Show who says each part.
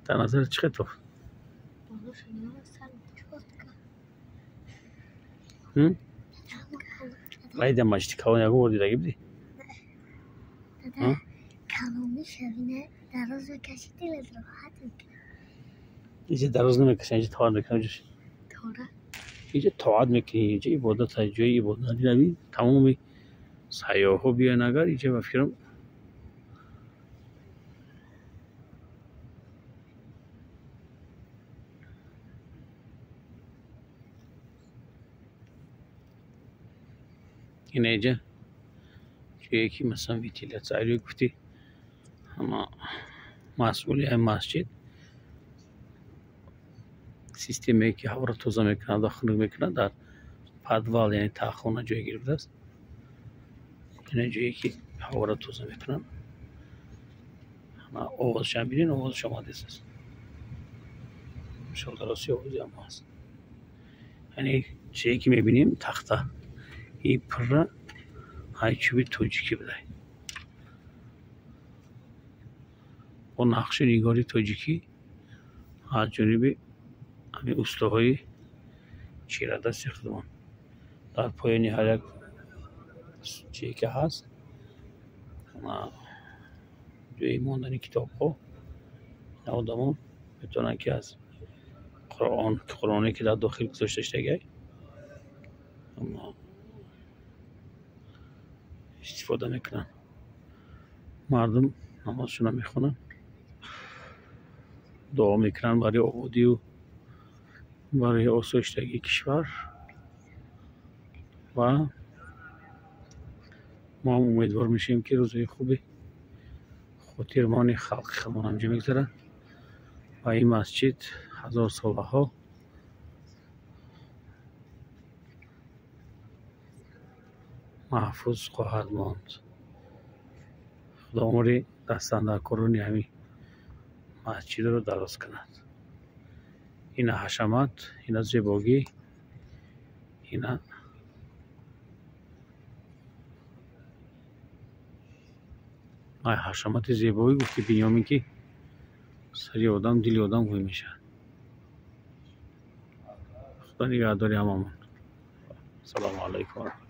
Speaker 1: Дар назарат чӣ хел тофт? Вай дар масҷиди калон ягон бор дидагӣ будӣ? Инҷа дароз намекашанд, инҷа тоат мекунанд. Инҷа тоат мекунӣ, инҷа ибодат аст, ҷои ибодат. Дидави тамоми сайёҳҳо биёянд агар инҷа ба фикрам ина инҷа ҷое ки масалан вентилятсия гуфтӣ ҳама масъули ҳамин масҷид системае ки ҳаворо тоза мекунад ва хунук мекунад дар подвал, яъне таҳхона ҷой гирифтааст. Ина ҷое ки ҳаворо тоза мекунанд. Овозшам бинед, овозаш омадааст. Иншоалло дарости овози ҳам ҳаст. Яъне чизе ки мебинем тахта и пурра ҳай чӯби тоҷикӣ будай. Бо нақшу нигори тоҷикӣ аз ҷониби ҳамин устоҳои чирадасти худамон. Дар поёни ҳар як чизе ки ҳаст ҷои мондани китобҳо одамон метавонанд ки аз Қуръон, Қуръоне ки дар дохил гузошта шудагай, истифода мекунанд. Мардум намозшонро мехонанд, дуо мекунанд барои ободию барои осоиштагии кишвар ва мо ҳам умедвор мешавем, ки рӯзҳои хуби хотирмони халқи худмон ҳамҷо мегузарад ва ин масҷид ҳазорсолаҳо маҳфуз хоҳад монд. Худо умри дастандаркорони ҳамин масҷидро дароз кунад. Ина ҳашамат, ина зебогӣ, ина ҳашамати зебоӣ гуфти Бинёмин, ки сари одам, дили одам ҳӯй мешавад. Худо нигаҳдори ҳамамон. Ассалому алайкум.